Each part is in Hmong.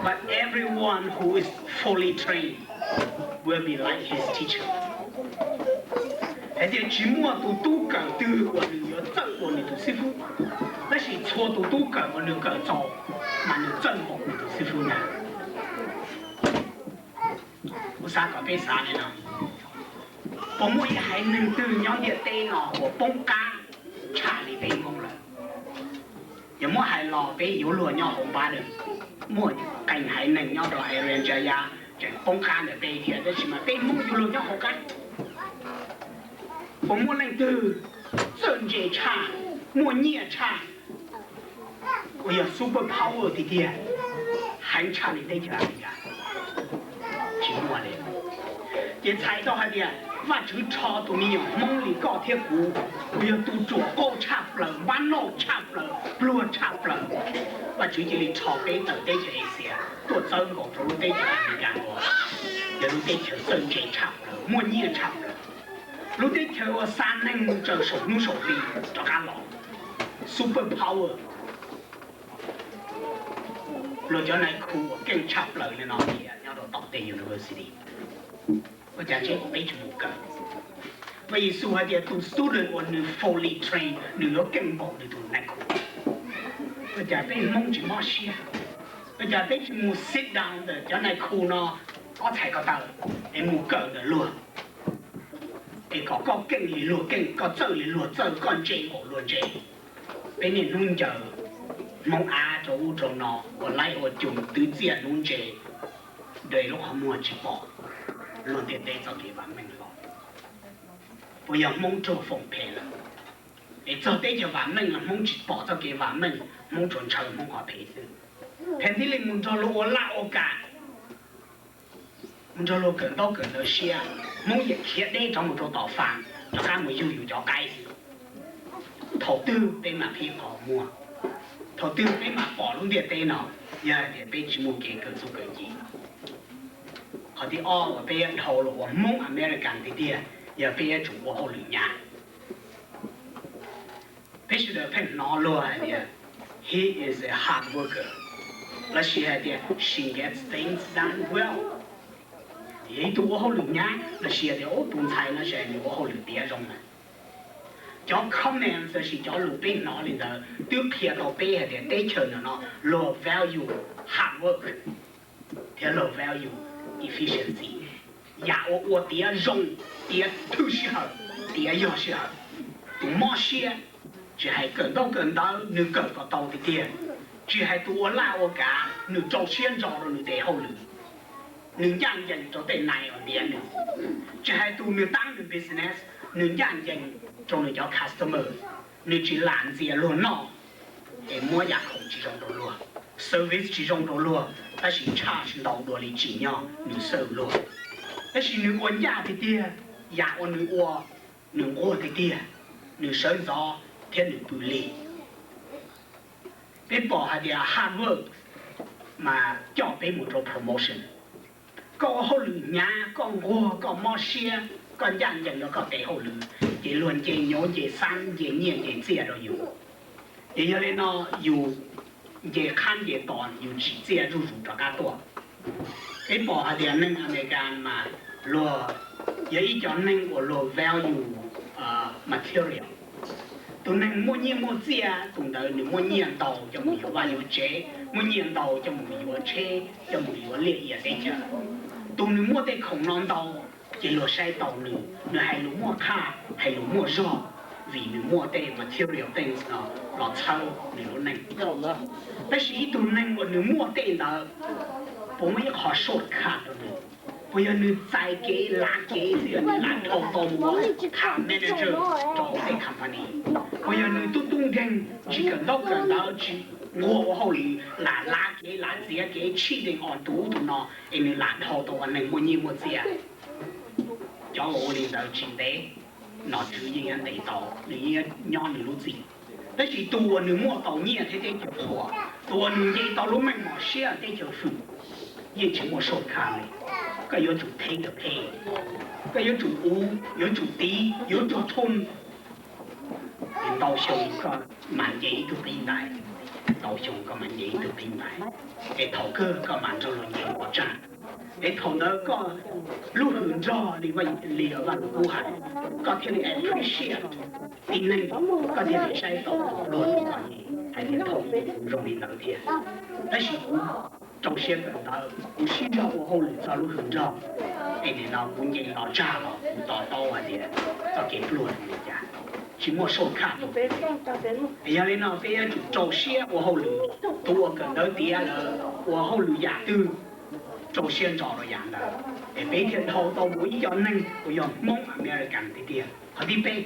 But everyone who is fully trained will be like his teacher. Hais tias tsis muaj tus tub kawm twg uas nws yuav txawj ua nws tus xib fwb, tab sis txhua tus tub kawm uas nws kawm txaus mas nws txawj npaum nws tus xib fwb ntag. Kuv xav kom peb xav li no, puas muaj ib haiv neeg twg nyob ntiaj teb no uas poob qab tshaj li peb Hmoob lawm? Yog muab hais los peb yuav luag nyob hauv npab lawm, muaj qee haiv neeg nyob rau Irian Jaya tseem poob qab ntawm peb thiab, tab sis mas peb Hmoob yuav luag nyob hauv qab. Puas muaj leej twg txawj ntse tshaj, muaj nyiaj tshaj, uas yog super power tiag tiag heev tshaj li teb chaws Amelikas? Tsis muaj li. Ces txhais tau hais tias Vajtswv rho tus me nyuam Hmoob li koj thiab kuv, uas yog tus ruam qauj tshaj plaws, npab nauj tshaj plaws, pluag tshaj plaws, Vajtswv cia li rho peb tawm teb chaws Asia tuaj txawb nkaus rau lub teb chaws Amelikas uas yog lub teb chaws txawj ntse tshaj plaws, muaj nyiaj tshaj plaws, lub teb chaws uas xa neeg mus tsaws saum hnub saum hli rov qab los. Super power. Luag cov nai khu uas keej tshaj plaws li no tias nyob rau tom tej university, ua cas tseeb peb tsis mus kawm? Mas Yexus hais tias tus student uas nws fully trained nws yuav keej npaum nws tus nai khu. Ua cas peb Hmoob tsis mob siab? Ua cas peb tsis mus sit down ntawm cov nai khu no ob txhais ko taw es mus kawm ntawm luag, es kom koj keej li luag keej, koj txawj li luag txawj, koj ntse npaum luag ntse? Peb niaj hnub ncaws Hmoob Ab rau ub rau no ua laib ua cum twv txiaj hnub ntse, nres lub qhov muag tsis pom luag ntiaj teb txoj kev vam meej los. Puas yog Hmoob raug foom phem lawm? Es txog teb chaws vam meej los Hmoob tsis pom txoj kev vam meej, Hmoob tsuas ntshaw Hmoob qhov phem xwb. Phem thiaj li mus nrog luag ua laj ua kam, mus nrog luag kawm ntaub kawm ntawv siab, Hmoob yeej khiav deb rov mus rau tom fas rov qab mus yug yus cov qaib xwb. Thaum twg peb mam pib qhov muag? Thaum twg peb mam pom lub ntiaj teb no? Yog hais tias peb tsis muaj kev kawm txuj kawm ci. Qhov thib ob uas peb yuav dhau los ua Hmoob American tiag tiag, yog peb yuav tsum ua hauj lwm nyab. Peb sawv daws pheej hnov luag hais tias he is a hard worker, lossis hais tias she gets things done well. Yog ib tug ua hauj lwm nyab lossis hais tias ub tus ntxhais no nws ua hauj lwm tiav zoo na. Cov comments lossis cov lus peb hnov li ntawd twb qhia tau peb hais tias teb chaws no luag value hard work thiab luag value efficiency. Yam uas ua tiav zoo, tiav thwj sij hawm, tiav yog sij hawm. Tus mob siab, tsis hais kawm ntaub kawm ntawv nws kawm kom tau tiag tiag, tsis hais tus ua laj ua kav nws rau siab ntso rau nws tes hauj lwm, nws ncaj ncees rau tej nais uas ntiav nws, tsis hais tus nws tab nws business, nws ncaj ncees rau nws cov customer, nws tsis lam ntxias luag noj es muab yam khoom tsis zoo rau luag, service tsis zoo rau luag, tab sis tshaj tsis ntau dua li tsim nyog nws serve luag. Tab sis nws ua ncaj tiag tiag, yam uas nws ua, nws nquag tiag tiag, nws sawv ntxov thiab nws pw lig. Peb pom hais tias hard work mas coj peb mus rau promotion. Koj ua hauj lwm hnyav, koj nquag, koj mob siab, koj ncaj ncees rau koj tes hauj lwm, ces luag nce nyuv nce xab, nce nyiaj nce txiaj rau yus. Ces yog li no yus nce qhab nce tos, yus tsim txiaj zuj zus rov qab tuaj. Peb pom hais tias neeg Amelikas mas luag yog ib cov neeg uas luag value material. Tus neeg muaj nyiaj muaj txiaj, tus ntawd nws muaj nyiaj ntau coj mus yuav vaj yuav tsev, muaj nyiaj ntau coj mus yuav tsheb, coj mus yuav liaj ia teb chaws. Tus nws muaj tej khoom no ntau, ces luag saib tau nws, nws hais lus muaj qhaj, hais lus muaj zog, vim nws muaj tej material things no los txhawb nws lub neej. Tab sis ib tug neeg uas nws muaj tej ntawd, puas muaj ib qho shortcut rau nws? Puas yog nws txais kev lav kev xwb, yog nws lam dhau tau mus ua manager rau hauv tej company? Puas yog nws tub tub nkeeg tsis kawm ntaub kawm ntawv, tsis nquag ua hauj lwm, lam lav kev lam txiav kev, cheating on tus ub tus no, es nws lam dhau tau ua neeg muaj nyiaj muaj txiaj? Cov uas ua li ntawd tsis ntev, nom tswv yeej yuav ntes tau, nws yeej nyob nws lub txim. Tab sis tus uas nws muaj tau nyiaj thiab teb chaws qhuas, tus uas nws nce tau lub meej mom siab teb chaws fwm, yeej tsis muaj shortcut li. Koj yuav tsum thev the pain, koj yuav tsum uv, yuav tsum tiv, yuav tsum thum, ntau xyoo koj mam nce ib tug qib ntais. Ntau xyoo koj mam nce ib tug qib ntais, es thaum kawg koj mam nrog luag nce pov tseg. Es thaum ntawd koj lub hws nrog li Vaj Lug Kub hais, koj thiaj li appreciate tib neeg, koj thiaj li saib taus luag li ko, hais tias thaum zoo li ntawd thiab. Tab sis kuv rau siab kawm ntawv, kuv sib zog ua hauj lwm txog lub hws nrog, es nim no kuv nce los tsag los kuv to taub hais tias txoj kev pluag zoo li cas, tsis muaj shortcut. Yog li no peb yuav tsum rau siab ua hauj lwm. Tus uas kawm ntawv tiav lawm ua hauj lwm yam twg, rau siab ntso rau yam ntawd, es peb thiaj dhau tau mus ib co neeg uas yog Hmoob American tiag tiag. Qhov thib peb,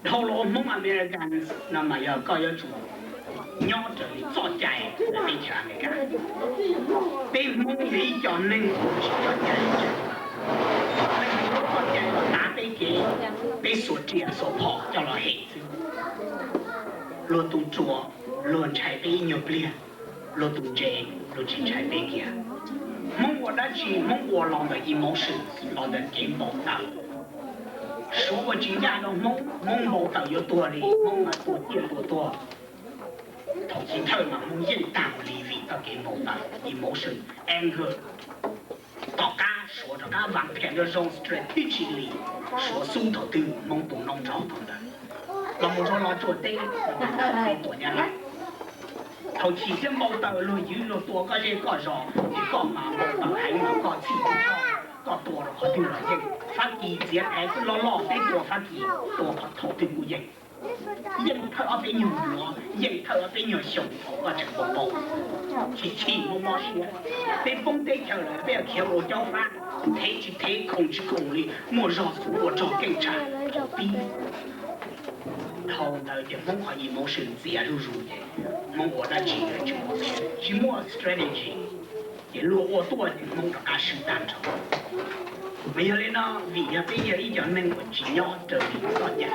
dhau los ua Hmoob American no mas yog koj yuav tsum nyob raws li txoj cai ntawm teb chaws Amelikas. Peb Hmoob yog ib co neeg uas tsis txoj cai, neeg txoj cai los tav peb kev, peb xuas riam xuas phom coj los hem xwb. Luag tus ruam, luag ntshai peb ib nyuag pliag, luag tus ntse, luag tsis ntshai peb kiag. Hmoob ua dab tsi, Hmoob ua los ntawm emotion, los ntawm kev npau taws. Suav ua tsis ncaj rau Hmoob, Hmoob npau taws yuav tuag li, Hmoob mas tuag ciaj tuag tuag. Thaum chiv thawj mas Hmoob yeej tag mus li vim txoj kev npau taws, emotion, anger. Tom qab Suav rov qab vam phem zoo zoo strategically, Suav xub thaum twg Hmoob tu noob nrog thaum ntawd. Los mus rau los tsuas teb, tuam Nyab Laj. Thaum chim thiab npau taws luag ywv luag tua koj zej koj zos, ces koj mas npau taws heev los koj txhij koj tua rau qhov twg los yeej. Fab Kis txiav tes loj loj peb tua Fab Kis tua qhov thaum twg kuj yeej. Yeej thawj ob peb nyuag yuav, yeej thawj ob peb nyuag xyoo thaum koj tseem npau npau, chim chim mob mob siab. Peb poob teb chaws lawm peb yuav khiav ua caub fab, thev tsis thev, khoom tsis khoom li, muaj zog xub ua rog keej tshaj thaum pib. Dhau ntawd ces Hmoob qhov emotion ntxias zuj zus ces Hmoob ua dab tsi yuav tsis muaj, tsis muaj strategy, ces luag ua tuaj ces Hmoob rov qab swb tag nrho. Mas yog li no, vim yog peb yog ib co neeg uas tsis nyob raws li txoj cai,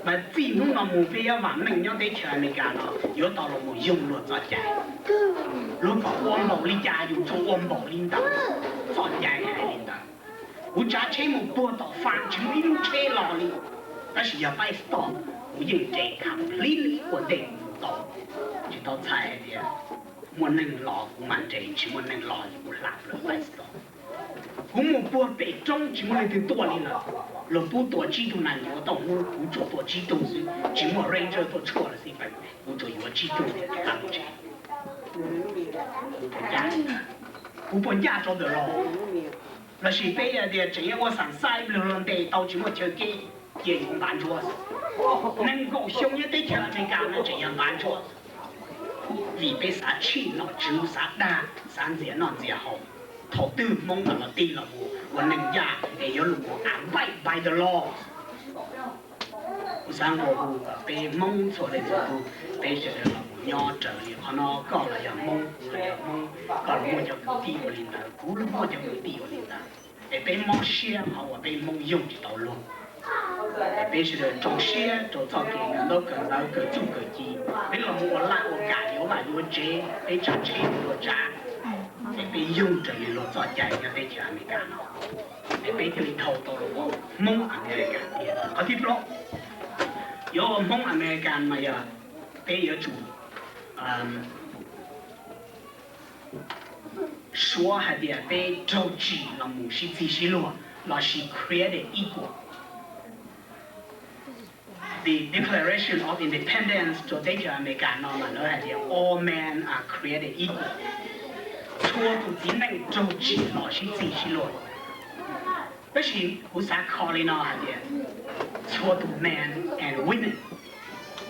mas txij hnub no mus peb yuav vam meej nyob teb chaws Amelikas no yuav tau los mus yoog luag txoj cai. Luag kom ua npaum li cas yus tsuas ua npaum li ntawd, txoj cai hais li ntawd. Kuv tsav tsheb mus puag tom fab tsis muaj ib lub tsheb los li, tab sis yog pab stop kuv yeej nres completely ua ntej kuv tau, tsis tau txhais hais tias muaj neeg los kuv mam nres, tsis muaj neeg los ces kuv hla plaws pab stop. Kuv mus puag pem roob tsis muaj leej twg tuaj li lawm, luag pub tua tsib tug nas ncuav tau hnub kuv tsuas tua tsib tug xwb, tsis muaj ranger tuaj tshuaj los xij peem, kuv tsuas yuav tsib tug thiab rov qab mus tsev. Kuv puas ncaj rau ntawm los? Lossis peb tias tseem yuav ua xam xaib luag los ntes tau tsis muaj chaw kev, cia yuav npav ntsuab. Nees nkaum xyoo nyob teb chaws Amelikas no tseem yog npav ntsuab, vim peb xav tshij nom tswv, xav dag, xav ntxias noj ntxias haus. Thaum twg Hmoob mam los tig los mus ua neeg ncaj es yuav los mus abide by the law. Kuv xav nqua hu kom peb Hmoob txhua leej txhua tus, peb sawv daws los mus nyob raws li qhov no, koj los yog Hmoob, kuv los yog Hmoob, koj los muaj cov kwv tij ua li ntawd, kuv los muaj cov kwv tij ua li ntawd, es peb mob siab qhov uas peb Hmoob yoog tsis tau luag. Es peb sawv daws rau siab rau txoj kev kawm ntaub kawm ntawv, kawm txuj kawm ci, peb los mus ua laj ua kam yuav vaj yuav tsev, peb tsav tsheb mus ua tsav, es peb yoog raws li luag txoj cai nyob teb chaws Amelikas no, es peb thiaj li dhau tau los ua Hmoob Amelikas tiag. Qhov thib plaub, yuav ua Hmoob Amelikas mas yog peb yuav tsum suav hais tias peb raug tsim los mus sib txig sib luag lossis created equal. The Declaration of Independence rau teb chaws Amelikas no mas lawv hais tias all men are created equal. Txhua tus txiv neej raug tsim los sib txig sib luag. Tab sis kuv xav kho li no hais tias txhua tus men and women,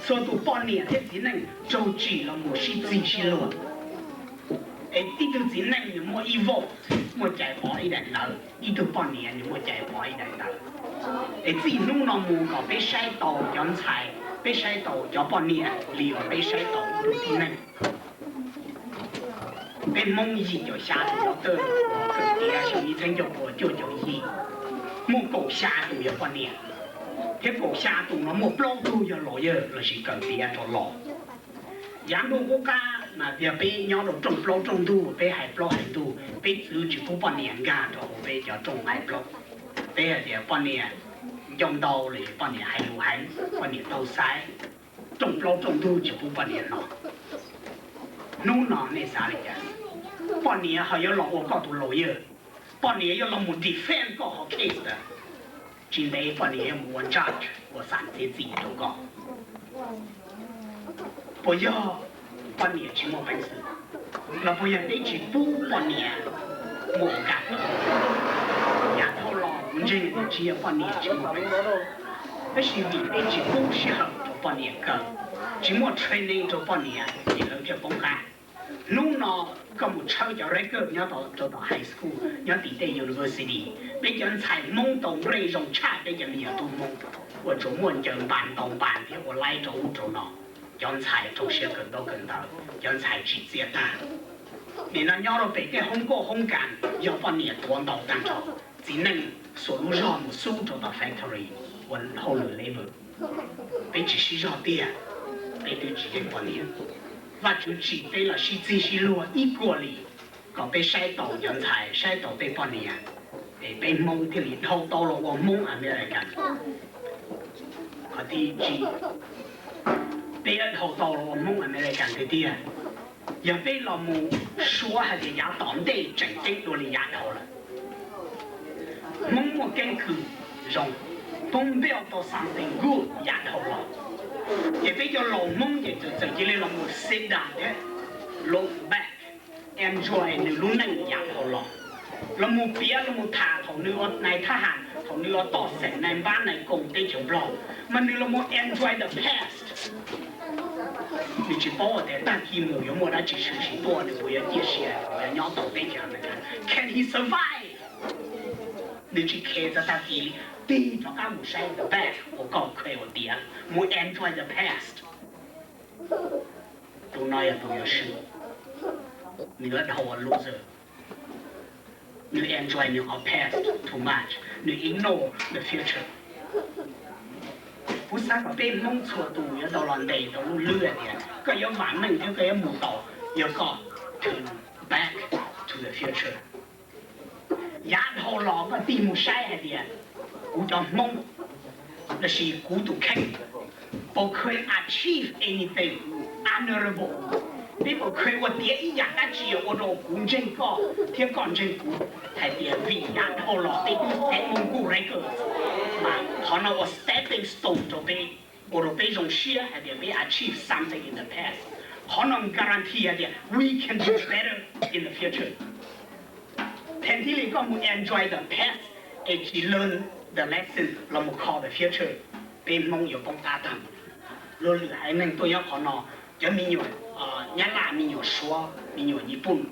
txhua tus poj niam thiab txiv neej raug tsim los mus sib txig sib luag. Es ib tug txiv neej nws muaj ib vote, muaj cai pov ib daim ntawv, ib tug poj niam nws muaj cai pov ib daim ntawv. Es txij hnub no mus kom peb saib taus cov ntxhais, peb saib taus cov poj niam li uas peb saib taus ib tug txiv neej. Peb Hmoob yim caum xya tus doctor kawm tiav xyoo ib txhiab cuaj puas cuaj caum yim, muaj kaum xya tus yog poj niam, thiab kaum xya tus no muaj plaub tug yog lawyer lossis kawm tiav rau law. Yav ntuj qub qab mas yog peb nyob rau rooj plaub rooj ntug, peb hais plaub hais ntug, peb txwv tsis pub poj niam nkag rau hauv peb cov rooj hais plaub. Peb hais tias poj niam ncauj ntau lossis poj niam hais lus heev, poj niam taug xaiv. rooj plaub rooj ntug tsis pub poj niam hnov. Hnub no nej xav li cas? Poj niam ho yuav los ua koj tus lawyer, poj niam yuav los mus defend koj qhov case ntawd. Tsis ntev poj niam yuav mus ua judge, ua xam txiav txim rau koj. Puas yog poj niam tsis muaj peev xwm, los puas yog peb tsis pub poj niam muaj ua kaj? Yav dhau los kuv ntseeg tias tsis yog poj niam tsis muaj peev xwm, tab sis vim peb tsis pub sij hawm rau poj niam kawm, tsis muaj training rau poj niam ces lawv thiaj poob qab. Hnub no koj mus tshawb cov record nyob rau tom high school, nyob tim tej university, peb cov ntxhais Hmoob tau nplej zoo tshaj peb cov me nyuam tub Hmoob, ua tsuas muaj ncaws npas ntaus npas thiab ua laib rau ub rau no. Cov ntxhais rau siab kawm ntaub kawm ntawv, cov ntxhais tsim txiaj tag. Nim no nyob rau pem tej hoob nkauj hoob kas yog poj niam tuav ntaus tag nrho, txiv neej xuas lub zog mus xub rau tom factory ua hauj lwm labour. Peb tsis sib zog tiag, peb twb tsis yeej poj niam. Vajtswv tsim peb los sib txig sib luag ib kuag li, kom peb saib taus cov ntxhais, saib taus peb poj niam, es peb Hmoob thiaj li dhau tau los ua Hmoob American. Qhov thib tsib, peb dhau tau los ua Hmoob American tiag tiag, yog peb los mus suav hais tias yav tom ntej tseem ceeb dua li yav dhau lawm. Hmoob muaj keeb kwm zoo, Hmoob build tau something good yav dhau los, ces peb cov laus Hmoob ces txawm txawm cia li los mus sit down thiab look back, enjoy nws lub neej yav dhau los, los mus piav los mus tham thaum nws ua nais thab ham, thaum nws ua toj xeem nais npab nais koom teb chaws Nplog, mas nws los mus enjoy the past. Nws tsis paub tias tag kis mus yuav muaj dab tsi tshwm sim tuaj, nws puas yuav ciaj sia, puas yuav nyob tau teb chaws Amelikas. Can he survive? Nws tsis khe txog tag kis li, tig rov qab mus saib the past uas koj khe ua tiav, mus enjoy the past. Tus no yog tus yuav swm, nws yuav dhau ua loser. Nws enjoy nws qhov past too much, nws ignore the future. Kuv xav kom peb Hmoob txhua tus yuav tau los ntes tau lub hlwb hais tias koj yuav vam meej thiab koj yuav mus tau, yog koj turn back to the future. Yav dhau los koj tig mus saib hais tias kuv cov Hmoob lossis kuv tus kheej puas kheev achieve anything honorable, peb puas kheev ua tiav ib yam dab tsi ua rau kuv ntseeg koj thiab koj ntseeg kuv hais tias vim yav dhau los peb twb tev moo nkuj record, mas qhov no ua stepping stone rau peb, ua rau peb zoo siab hais tias peb achieve something in the past. Qhov no guarantee hais tias we can do better in the future. Thaum thiaj li koj mus enjoy the past es tsis learn the lesson los mus kho the future, peb Hmoob yuav poob qab tag. Luag lwm haiv neeg tuaj nyob qhov no, cov me nyuam Nyab Laj, me nyuam Suav, me nyuam Nyij Pooj,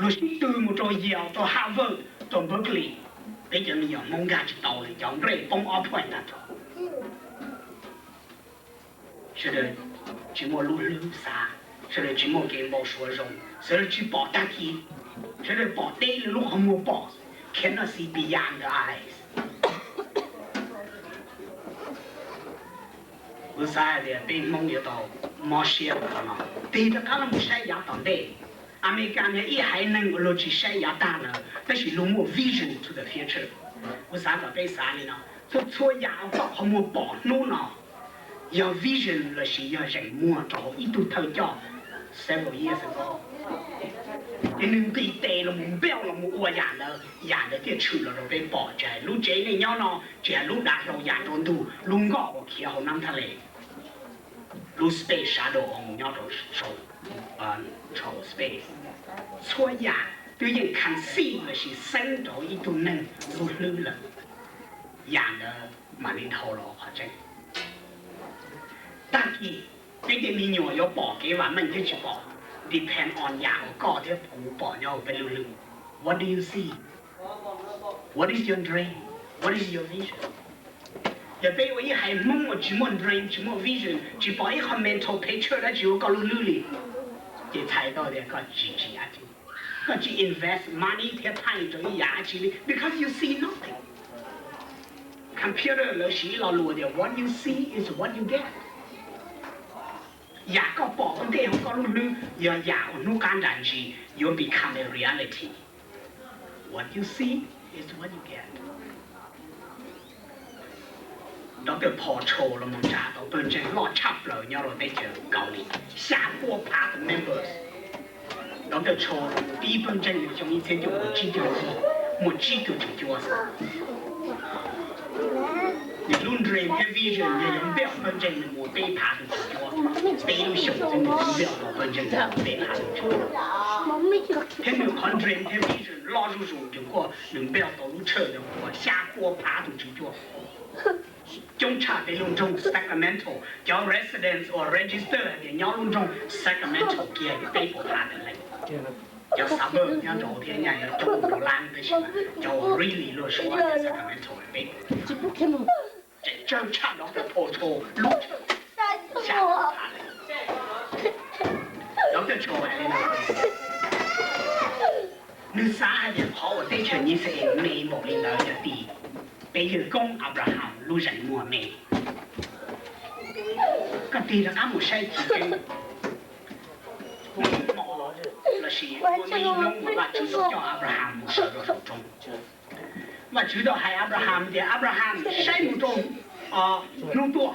luag sib tw mus rau Yale, rau Harvard, rau Berkeley, peb cov me nyuam Hmoob nkag tsis tau li, cov nplej poob ob phuaj tag nrho. Sawv daws tsis muaj lub hlwb xav, sawv daws tsis muaj kev npau suav zoo, sawv daws tsis pom tag kis, sawv daws pom deb li lub qhov muag pom, cannot see beyond the eyes. Kuv xav hais tias peb Hmoob yuav tau mob siab rau qhov no, tig rov qab los mus saib yav tom ntej. Amelikas yog ib haiv neeg uas luag tsis saib yav tag lawm, tab sis luag muaj vision to the future. Kuv xav kom peb xav li no, txhua txhua yam uas koj qhov muag pom hnub no yog vision lossis yog zeem muag rau hauv ib tug thawj coj several years ago. Ces nws nqis tes los mus build los mus ua yam ntawd, yam ntawd thiaj tshwm los rau peb pom. Tsis hais lub tsev nej nyob no, tsis hais lub dav hlau ya nraum ntug, lub nkoj uas khiav hauv nab thaj les, lub space shuttle uas mus nyob rau space, txhua yam twb yeej conceive lossis xeeb rau ib tug neeg lub hlwb lawm. Yam ntawd mam li dhau los qhov tseeb. Tag kis peb tej me nyuam yuav pom kev vam meej thiab tsis pom depend on yam uas koj thiab kuv pom nyob hauv peb lub hlwb. What do you see? What is your dream? What is your vision? Yog peb ua ib haiv Hmoob uas tsis muaj dream, tsis muaj vision, tsis pom ib qho mental picture dab tsi hauv koj lub hlwb li, ces txhais tau tias koj tsis tsim dab tsi, koj tsis invest money thiab time rau ib yam dab tsi li, because you see nothing. Computer lawv siv ib lo lus tias what you see is what you get. Yam koj pom ua ntej hauv koj lub hlwb yog yam uas hnub qab nram ntsis yuav become a reality. What you see is what you get. Doctor Paul Cho los mus tsa tau pawg ntseeg loj tshaj plaws nyob rau teb chaws Kaus Lim, xya pua phav tus members. Doctor Cho tib pawg ntseeg mus xyoo ib txhiab cuaj puas tsib caug cuaj, muaj tsib tug tswv cuab xwb. Nws lub dream thiab vision yog yuav npaj pawg ntseeg nws mus peb phav tus tswv cuab, peb lub xyoos xwb nws npaj tau pawg ntseeg mus peb phav tus tswv cuab. Thiab nws qhov dream thiab vision loj zuj zus, nws kuj nws npaj tau lub tshawj ntawd ua xya pua phav tus tswv cuab coob tshaj peb lub nroog Sacramento. Cov residents uas register hais tias nyob lub nroog Sacramento kiag peb puas phav tawm leej. Cov suburb nyob nraud thiab nyaj yuav coob ua lab, tab sis mas cov uas really luag suav tias Sacramento peb puas phav. Tseem tsawg tshaj Doctor Paul Cho lub tshawj xya pua phav leej. Doctor Cho hais li no, nws xav hais tias qhov uas teb chaws New Zealand me npaum li ntawd yog tim peb yawg koob Abraham lub zeem muag me. Koj tig rov qab mus saib chiv keeb, muaj ib hmo lossis muaj ib hnub uas Vajtswv tau coj Abraham mus sawv rau saum roob. Vajtswv tau hais Abraham tias, Abraham, saib mus rau hnub tuaj,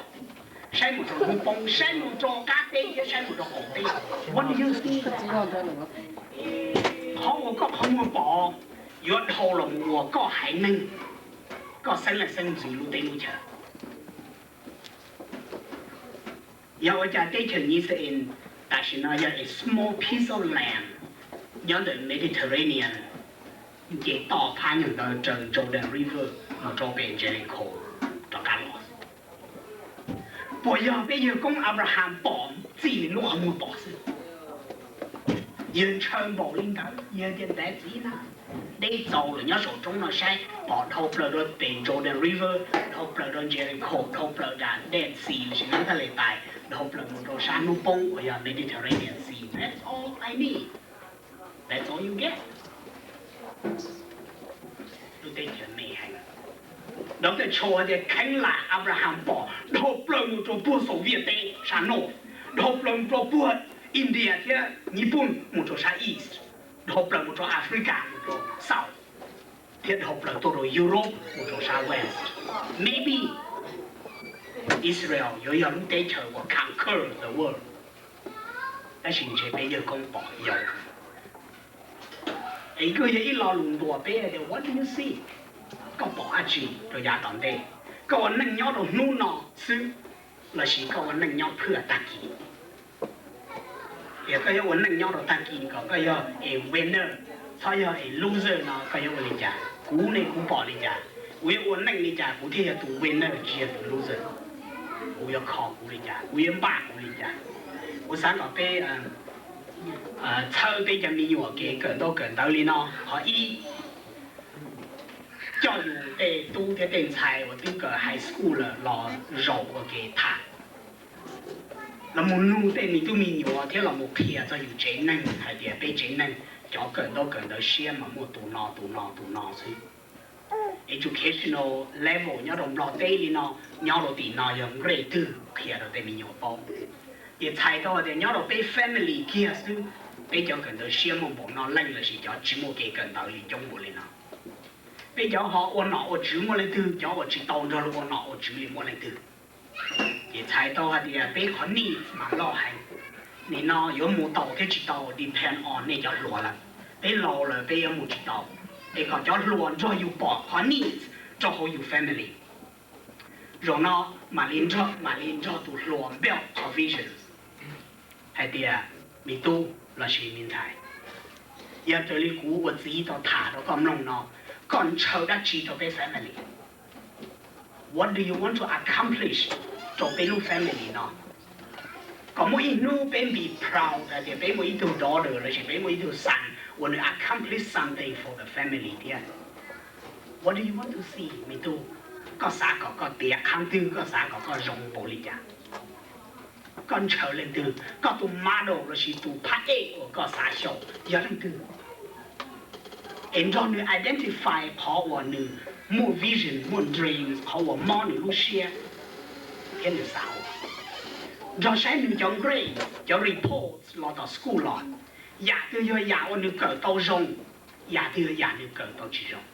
saib mus rau hnub poob, saib mus rau qab teb thiab saib mus rau qaum teb. What do you see? Qhov uas koj qhov muag pom yuav dhau los mus ua koj haiv neeg, koj xeeb leej xeeb ntxwv lub teb lub chaw. Yog ua cas teb chaws New Zealand tam sim no yog a small piece of land nyob ntawm Mediterranean, nce toj phab nyuag ntawd raws Jordan River mus rau pem Jericho rov qab los? Puas yog peb yawg koob Abraham pom txij nws lub qhov muag pom xwb? Yawg ntshaw npaum li ntawd, yawg tias, That's enough, deb txaus lawm, nyob saum roob no saib pom dhau plaws rau pem Jordan River, dhau plaws rau Jericho, dhau plaws rau Dead Sea lossis Nab Thaj Les Tais, dhau plaws mus rau sab hnub poob uas yog Mediterranean Sea. That's all I need. That's all you get. Lub teb chaws me heev. Doctor Cho tias kheev lam Abraham pom dhau plaws mus rau puag Soviet teb sab north, dhau plaws mus rau puag India thiab Nyij Pooj mus rau sab east, dhau plaws mus rau Africa mus rau south, thiab dhau plaws tuaj rau Europe mus rau sab west. Maybe Israel yuav yog lub teb chaws uas conquer the world. Tab sis ntshe peb yawg koob pom yau. Es koj yog ib lo lus ntuas peb tias, What do you see? Koj pom dab tsi rau yav tom ntej? Koj ua neej nyob rau hnub no xwb lossis koj ua neej nyob phwj tag kis? Yog koj yuav ua neej nyob rau tag kis kom koj yog a winner, txhob yog a loser no koj yuav ua li cas? Kuv ne kuv pom li cas, kuv yuav ua neej li cas kuv thiaj yog tus winner tsis yog tus loser? Kuv yuav kho kuv li cas, kuv yuav npaj kuv li cas? Kuv xav kom peb txhawb peb cov me nyuam kev kawm ntaub kawm ntawv li no. Qhov ib, coj yus tej tub thiab tej ntxhais uas twb kawm high school lawm los zaum ua ke tham, los mus nug tej me tub me nyuam thiab los mus qhia txog yus tsev neeg hais tias peb tsev neeg cov kawm ntaub kawm ntawv siab mas muaj tus no tus no tus no xwb. Educational level nyob rau Nplog teb li no, nyob rau tim no yog nqe twg qhia rau tej me nyuam paub. Ces txhais tau hais tias nyob rau peb family kiag xwb, peb cov kawm ntawv siab muaj npaum no leej lossis cov tsis muaj kev kawm ntawv li coob npaum li no. Peb cov ho ua nom ua tswv muaj leej twg, cov uas tsis tau nrog luag ua nom ua tswv li muaj leej twg. Ces txhais tau hais tias peb qhov needs mas loj heev. Nim no yuav mus tau thiab tsis tau depend on nej cov hluas lawm. Peb laus lawm peb yuav mus tsis tau. Es kom cov hluas nrog yus pom qhov needs rau hauv yus family. Zaum no mam li nrog, mam li nrog tus hluas build qhov vision hais tias, me tub lossis me ntxhais, yog raws li kuv ua txiv tau tham rau koj mloog no, koj ntshaw dab tsi rau peb family? What do you want to accomplish rau peb lub family no? Kom muaj ib hnub peb be proud hais tias peb muaj ib tug daughter lossis peb muaj ib tug son uas nws accomplish something for the family thiab. What do you want to see, me tub? Koj xav kom koj tiav qhov twg, koj xav kom koj zoo npaum li cas? Koj ntshaw leej twg? Koj tus model lossis tus phab ej uas koj xav xyaum yog leej twg? Es nrog nws identify qhov uas nws muaj vision, muaj dreams, qhov uas mob nws lub siab thiab nws xav ua. Nrog saib nws cov grade, cov reports los tom school los, yam twg yog yam uas nws kawm tau zoo, yam twg yog yam nws kawm tau tsis zoo.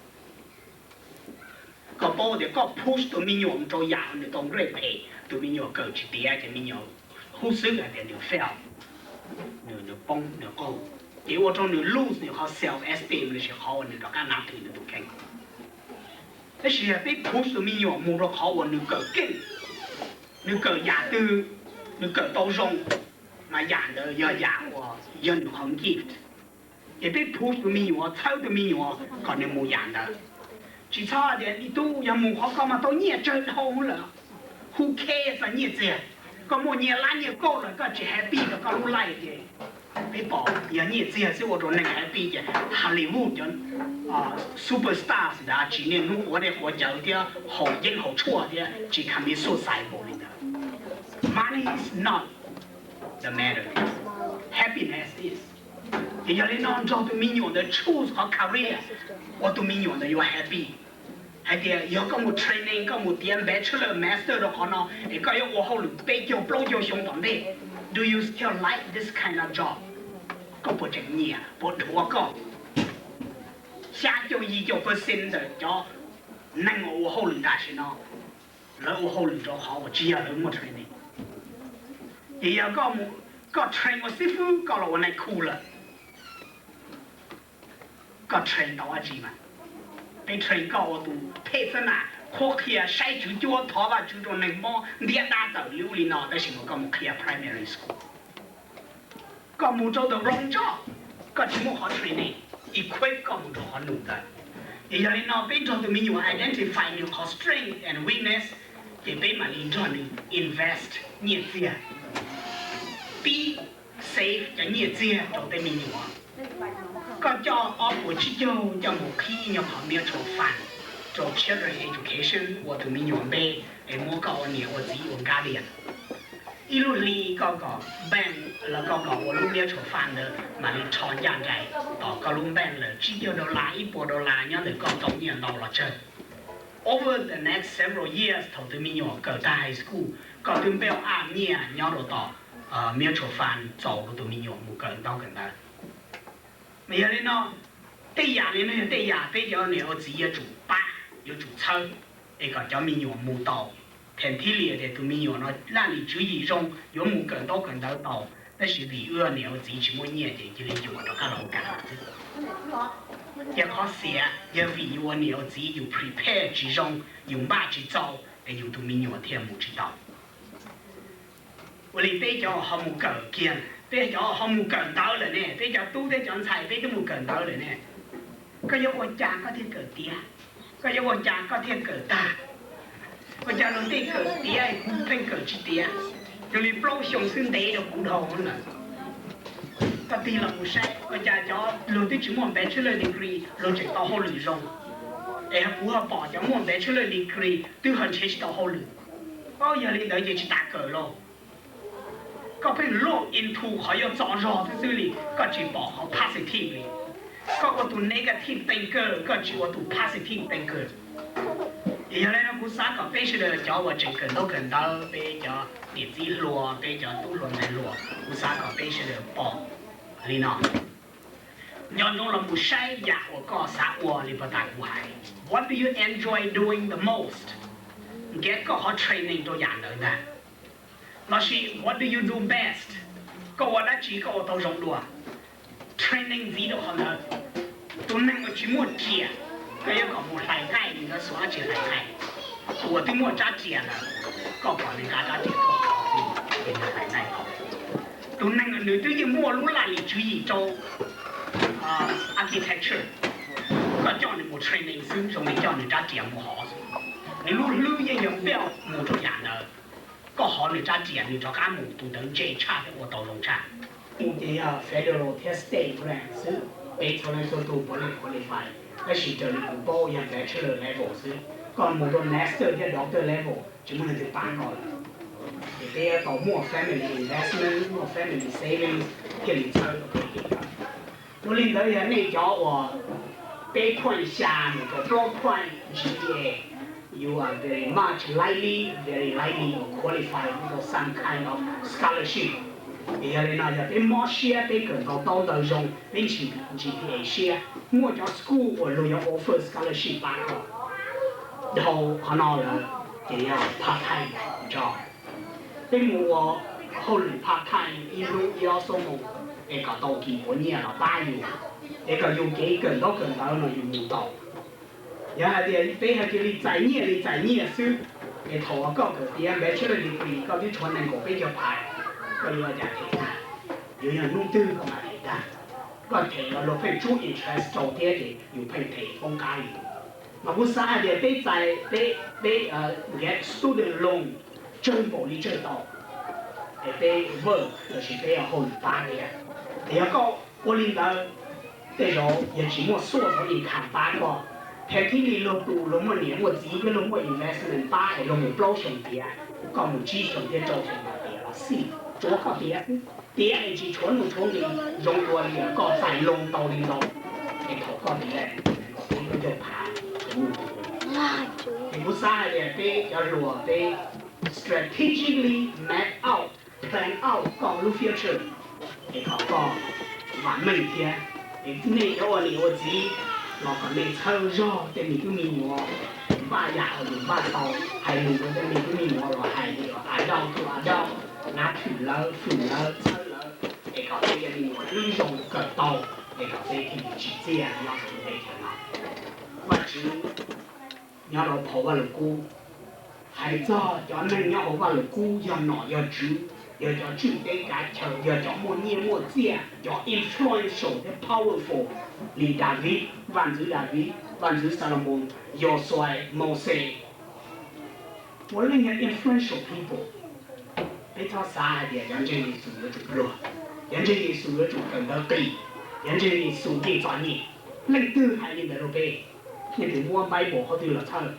Koj paub tias koj push tus me nyuam mus rau yam uas nws tau grade phem, tus me nyuam kawm tsis tiav ces me nyuam hub xwb hais tias nws fail, nws poob nws qaug, ces ua rau nws lose nws qhov self esteem lossis qhov uas nws rov qab nav thwm nws tus kheej. Tab sis yog peb push tus me nyuam mus rau qhov uas nws kawm keej, nws kawm yam twg, nws kawm tau zoo, mas yam ntawd yog yam uas yog nws qhov gift. Ces peb push tus me nyuam, txhawb tus me nyuam kom nws mus yam ntawd. Tsis txhob tias ib tug yog mus qhov ko mas tau nyiaj tsawg dhau lawm, who cares txog nyiaj txiag. Koj muaj nyiaj lab nyiaj kauj los koj tsis happy rau koj lub life ces peb pom yog nyiaj txiag xwb ua rau neeg happy ces Hollywood cov superstars ntawd tsis niaj hnub quav dej quav cawv thiab haus yeeb haus tshuaj thiab tsis commit suicide npaum li ntawd. Money is not the matter, happiness is. Ces yog li no nrog tus me nyuam ntawd choose qhov career uas tus me nyuam ntawd yuav happy. Hais tias yog koj mus training, koj mus tiav bachelor, master rau qhov no es koj yuav ua hauj lwm peb caug plaub caug xyoo tom ntej, do you still like this kind of job? Koj puas tseem nyiam, puas dhuav koj? Xya caum yim caum percent ntawm cov neeg uas ua hauj lwm tam sim no, lawv ua hauj lwm rau qhov uas tsis yog lawv muaj training. Ces yog koj train ua xib fwb koj los ua nais khu lawm, koj train tau dab tsi mas? Peb train koj ua tus pej xab nam qhuab qhia, saib tswv cuab, thov Vajtswv rau neeg mob, ntiab dab tawm li ub li no, tab sis mas koj mus qhia primary school, koj mus rau the wrong job, koj tsis muaj qhov training equip koj mus rau qhov num ntawd. Ces yog li no peb nrog tus me nyuam identify nws qhov strength and weakness, ces peb mam li nrog nws invest nyiaj txiag, pib save cov nyiaj txiag rau tej me nyuam. Koj coj ob puas tsib caug coj mus qhib ib nyuag qhov mutual fund rau children education ua tus me nyuam npe, es muab koj ua niam ua txiv ua guardian. Ib lub hli koj kom bank los koj kom ua lub mutual fund ntawd mam li rho ncaj nraim tom koj lub bank lawm, tsib caug dollar, ib puas dollar nyob ntawm koj tau nyiaj ntau los tsawg. Over the next several years thaum tus me nyuam kawm tag high school, koj twb build up nyiaj nyob rau tom mutual fund txaus rau tus me nyuam mus kawm ntaub kawm ntawv. Mas yog li no, tej yam li no yog tej yam peb cov niam ua txiv yuav tsum pab, yuav tsum txhawb, es kom cov me nyuam mus tau. Thaum thib li tias tus me nyuam no laj lim tswv yim zoo yuav mus kawm ntaub kawm ntawv tau, tab sis vim wb niam ua txiv tsis muaj nyiaj ces cia li yuam rov qab los ua kav xwb. Ces qhov xiav yog vim yus ua niam ua txiv yus prepare tsis zoo, yus npaj tsis txaus, es yus tus me nyuam thiaj mus tsis tau. Ua li peb cov ho mus kawm kiag, peb cov ho mus kawm ntawv lawm ne, peb cov tub thiab cov ntxhais peb twb mus kawm ntawv lawm ne, koj yuav ua cas koj thiaj kawm tiav? Koj yuav ua cas koj thiaj kawm tag? Ua cas luag tej kawm tiav, pheej kawm tsis tiav? Yog li plaub xyoo xwb ntev rau kuv dhau lawm. Koj tig los mus saib ua cas cov luag twb tsis muaj bachelor degree luag tseem tau hauj lwm zoo, es kuv ho pom cov muaj bachelor degree twb ho nrhiav tsis tau hauj lwm. Yog li ntawd ces tsis tas kawm lauj. Koj pheej look into qhov yuav txo zog xwb xwb li, koj tsis pom qhov positive li. Koj ua tus negative thinker, koj tsis ua tus positive thinker. Ces yog li no kuv xav kom peb sawv daws cov uas tseem kawm ntaub kawm ntawv, peb cov niam txiv hluas, peb cov tub hluas ntxhais hluas, kuv xav kom peb sawv daws pom li no. Nco ntsoov los mus saib yam uas koj xav ua li puag ta kuv hais. What do you enjoy doing the most? Nkag koj qhov training rau yam ntawd ntag. Lossis what do you do best? Koj ua dab tsi koj ua tau zoo dua? Training ntxiv rau qhov ntawd. Tus neeg uas tsis muaj riam, koj yuav kom mus hlais nqaij, nws yuav xuas dab tsi hlais nqaij? Tus uas twb muaj rab riam lawm, koj kom nws nqa rab riam tuaj, nws hlais nqaij tau. Tus neeg uas nws twb yeej muaj lub laj lim tswv yim rau architecture, koj coj nws mus training xwb zoo li coj nws rab riam mus hov xwb. Nws lub hlwb yeej yog build mus rau yam ntawd. Koj hov nws rab riam nws rov qab mus tus ntawd ntse tshaj thiab ua tau zoo tshaj. Ces yog federal thiab state grant xwb, peb txhua leej txhua tus puav leej qualify, tab sis raws li kuv paub yog bachelor level xwb. Koj mus rau master thiab doctor level tsis muaj leej twg pab koj lawm. Ces peb yuav tau muaj family investment, muaj family savings thiaj li txhawb tau peb kev. Dua li ntawd yog nej cov uas peb point xya mus rau plaub point G P A, you are very much likely, very likely to qualify for some kind of scholarship. Ces yog li no yog peb mob siab, peb kawm ntaus taub ntawv zoo, peb ntshis G P A siab, muaj cov school uas luag yuav offer scholarship pab koj. Dhau qhov no lawm ces yog part time, tso, peb mus ua hauj lwm part time ib hnub ib ob xuab moos es kom tau kis puav nyiaj los pab yus, es kom yus kev kawm ntaub kawm ntawv no yus mus tau. Yog hais tias peb ho cia li txais nyiaj li txais nyiaj xwb, es thaum uas koj kawm tiav bachelor degree koj twb tshuav nees nkaum peb caug phav, koj yuav ua cas them tag? Yuav yog hnub twg koj mam them tag? Koj them los luag pheej tsub interest rau thiab ces yus pheej them poob qab li. Mas kuv xav hais tias peb txais peb, peb get student loan tsawg npaum li tsawg tau, es peb work lossis peb ua hauj lwm pab thiab. Es yog koj ua li ntawd, tej zaum yog tsis muaj source of income pab koj, thiab thiaj li luag tus luag muaj niam muaj txiv thiab luag muaj investment pab es luag mus plaub xyoos tiav, koj mus tsib xyoos thiab rau xyoo mas tiav los xij, tsuav koj tiav xwb. Tiav es tsis tshuav nuj tshuav nqi, zoo dua li koj txais loan tau li ntau, es thaum koj tiav kom peb lub caug phav, es kuv xav hais tias peb cov hluas peb strategically map out, plan out koj lub future, es kom koj vam meej thiab. Es nej cov ua niam ua txiv los kom nej txhawb zog tej me tub me nyuam, npaj yam uas npaj tau, hais lus rau tej me tub me nyuam los hais li adult to adult, nav fwm lawv, fwm lawv, txhawb lawv, es kom peb cov me nyuam hlub zoo kawm tau, es kom peb thiaj li tsim txiaj nyob rau lub teb chaws no. Vajtswv nyob rau phau Vajluskub hais txog cov neeg nyob hauv Vajluskub yog nom yog tswv, yog cov tswj teb kav chaw, yog cov muaj nyiaj muaj txiaj, cov influential thiab powerful, li Daviv, vaj ntxwv Daviv, vaj ntxwv Xalumoos, Yosuas, Mauxes, puav leej yog influential people. Peb txhob xav hais tias cov ntseeg Yexus yuav tsum pluag, cov ntseeg Yexus yuav tsum kawm ntawv qis, cov ntseeg Yexus yeej txom nyem. Leej twg hais li ntawd rau peb? Nej puas muab Bible qhov twg los txhawj?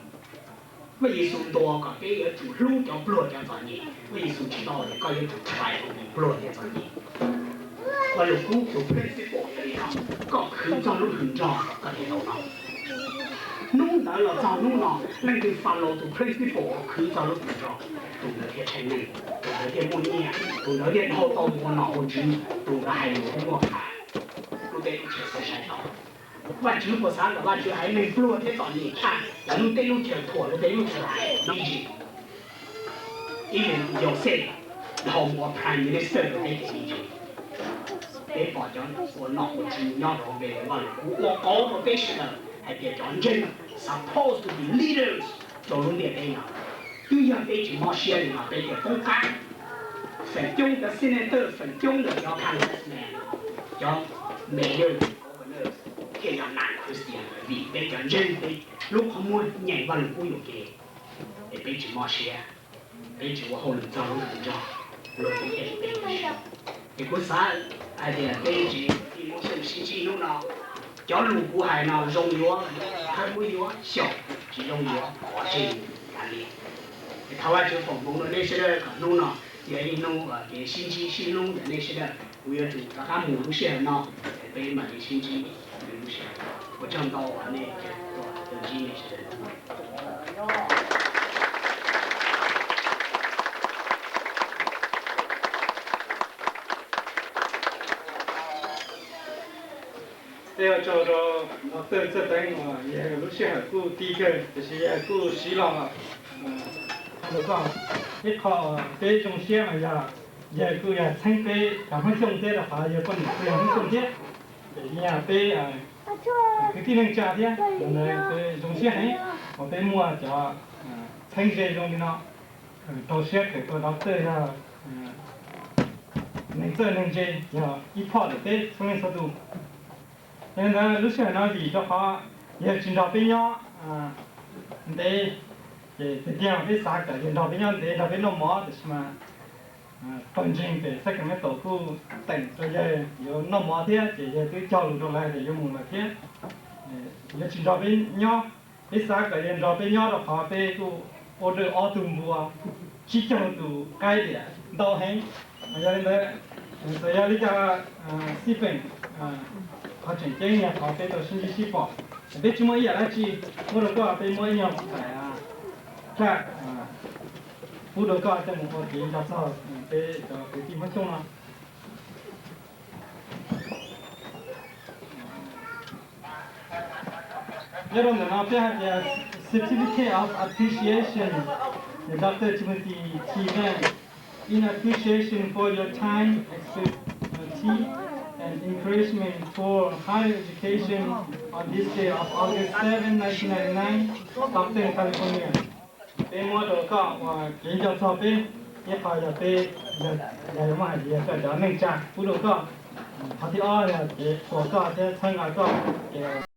Vaj Yexus ntuas kom peb yuav tsum hlub cov pluag cov txom nyem. Vaj Yexus tsis tau tias koj yuav tsum try pluag thiab txom nyem. Vaj Lug Kub tus principle yog li no, koj khwv txog lub hwm nrog koj thiaj tau noj. Hnub ntawd los txog hnub no, leej twg follow tus principle uas khwv txog lub hwm nrog, tus ntawd thiaj tsheej neeg, tus ntawd thiaj muaj nyiaj, tus ntawd thiaj dhau tau mus ua nom ua tswv, tus ntawd hais lus thiaj muaj qhab, lub teb lub chaw thiaj sai tau. Vajtswv puas xav kom Vajtswv haiv neeg pluag thiab txom nyem tshaj, lub teb lub chaw thuam lub teb lub chaw hais? Even Yauxej dhau mus ua prime minister rau peb teb chaws, peb pom cov ua nom ua tswv nyob rau hauv npe Vaj Lug Kub ua qauv rau peb sawv daws hais tias cov ntseeg supposed to be leaders rau lub ntiaj teb no, twb yog peb tsis mob siab li no peb thiaj poob qab. Feem coob cov senator, feem coob ntawm cov congressman, cov mayor, governor thiaj yog non-Christian vim peb cov ntseeg peb lub qhov muag nyeem Vaj Lug Kub yuam kev, es peb tsis mob siab, peb tsis ua hauj lwm txog lub hwm nrog, luag twb ev peb. Es kuv xav hais tias peb tsev devotion sib ntsib hnub no, cov lus kuv hais no zoo yuav, kawg muab yuav xyaum, tsis zoo yuav pov tseg kav liam. Es thov Vajtswv foom hmoov rau nej sawv daws kom hnub no yog ib hnub kev sib ntsib sib hlub ntawm nej sawv daws. Kuv yuav tsum rov qab mus lub sij hawm no, es peb mam li sib ntsib lwm lub sij hawm. Ua tsaug ntau uas nej tuaj ntsib nej sawv daws. Tej ua tsaug rau Doctor Txawj Teev uas yawg lub sij hawm kuj ti kawg tiam sis yawg kuj siv los. Ib qho peb zoo siab mas yog yawg kuj yog txheeb peb cov Hmoob Xyooj thiab rau qhov yawg poj niam kuj yog Hmoob Xyooj thiab. Ces yog peb kwv tij neej tsa thiab, zoo siab heev uas peb muaj cov txheeb ze zoo li no. Rau siab kawm tua Doctor yog neeg txawj neeg ntse, yog ib phoj ntawm peb txhua leej txhua tus. Yog li ntawd lub sij hawm no vim rau qhov yawg tsis nrog peb nyob ntev, ces tiag tiag peb xav kom yawg nrog peb nyob ntev nrog peb noj mov, tiam sis mas pawg ntseeg pem Sacramento kuj teem rau yawg yuav noj mov thiab, ces yawg twb cog lus rau lawv tias yuav mus lawm thiab. Yawg tsis nrog peb nyob, peb xav kom yawg nrog peb nyob rau qhov peb kuj ua dawj ob tug npua, tsib caug tus qaib tias ntau heev. Yog li ntawd, txawm yog li cas xij peem, qhov tseem ceeb yog qhov peb tau sib ntsib sib pom. Peb tsis muaj ib yam dab tsi, muab rau koj, peb muab ib nyuag faj pub rau koj coj mus ua kev nco txog peb cov kwv tij Hmoob Xyooj no. Nyob rau ntawm no peb hais tias Certificate of Appreciation, the Doctor Timothy T. Van, in appreciation for your time, expertise, and encouragement for higher education on this day of August seven, nineteen ninety-nine, Stockton, California. Peb muab rau koj ua kev nco txog peb, ib qho yog peb, yog, yog muab hais tias yog koj cov neej tsa pub rau koj. Qhov thib ob yog kev qhuas koj thiab txhawb nqa koj, ces